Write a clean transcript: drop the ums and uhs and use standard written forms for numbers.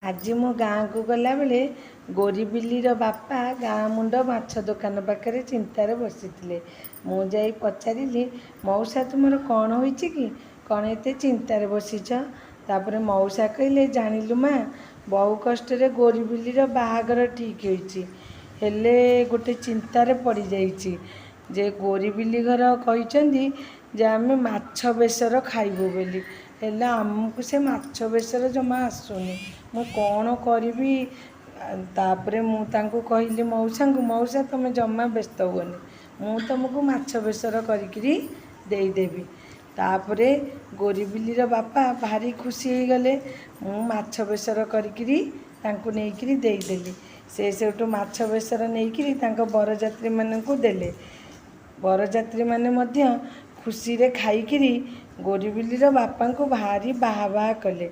ଆଜି ମୁଁ ଗାଁକୁ ଗଲାବେଳେ ଗୋରିବିଲିର ବାପା ଗାଁ ମୁଣ୍ଡ ମାଛ ଦୋକାନ ପାଖରେ ଚିନ୍ତାରେ ବସିଥିଲେ। ମୁଁ ଯାଇ ପଚାରିଲି, ମଉସା, ତୁମର କ'ଣ ହୋଇଛି କି? କ'ଣ ଏତେ ଚିନ୍ତାରେ ବସିଛ? ତା'ପରେ ମଉସା କହିଲେ, ଜାଣିଲୁ ମା, ବହୁ କଷ୍ଟରେ ଗୋରିବିଲିର ବାହାଘର ଠିକ୍ ହୋଇଛି। ହେଲେ ଗୋଟେ ଚିନ୍ତାରେ ପଡ଼ିଯାଇଛି ଯେ ଗୋରିବିଲି ଘର କହିଛନ୍ତି ଯେ ଆମେ ମାଛ ବେସର ଖାଇବୁ ବୋଲି। ହେଲେ ଆମକୁ ସେ ମାଛ ବେସର ଜମା ଆସୁନି, ମୁଁ କ'ଣ କରିବି? ତା'ପରେ ମୁଁ ତାଙ୍କୁ କହିଲି, ମଉସାଙ୍କୁ, ମଉସା, ତୁମେ ଜମା ବ୍ୟସ୍ତ ହୁଅନି, ମୁଁ ତୁମକୁ ମାଛ ବେସର କରିକିରି ଦେଇଦେବି। ତା'ପରେ ଗୋରିବିଲିର ବାପା ଭାରି ଖୁସି ହେଇଗଲେ। ମୁଁ ମାଛ ବେସର କରିକିରି ତାଙ୍କୁ ନେଇକିରି ଦେଇଦେଲି। ସେ ସେଇଠୁ ମାଛ ବେସର ନେଇକିରି ତାଙ୍କ ବରଯାତ୍ରୀମାନଙ୍କୁ ଦେଲେ। ବରଯାତ୍ରୀମାନେ ମଧ୍ୟ ଖୁସିରେ ଖାଇକିରି ଗୋରିବିଲିର ବାପାଙ୍କୁ ଭାରି ବାହା ବାହା କଲେ।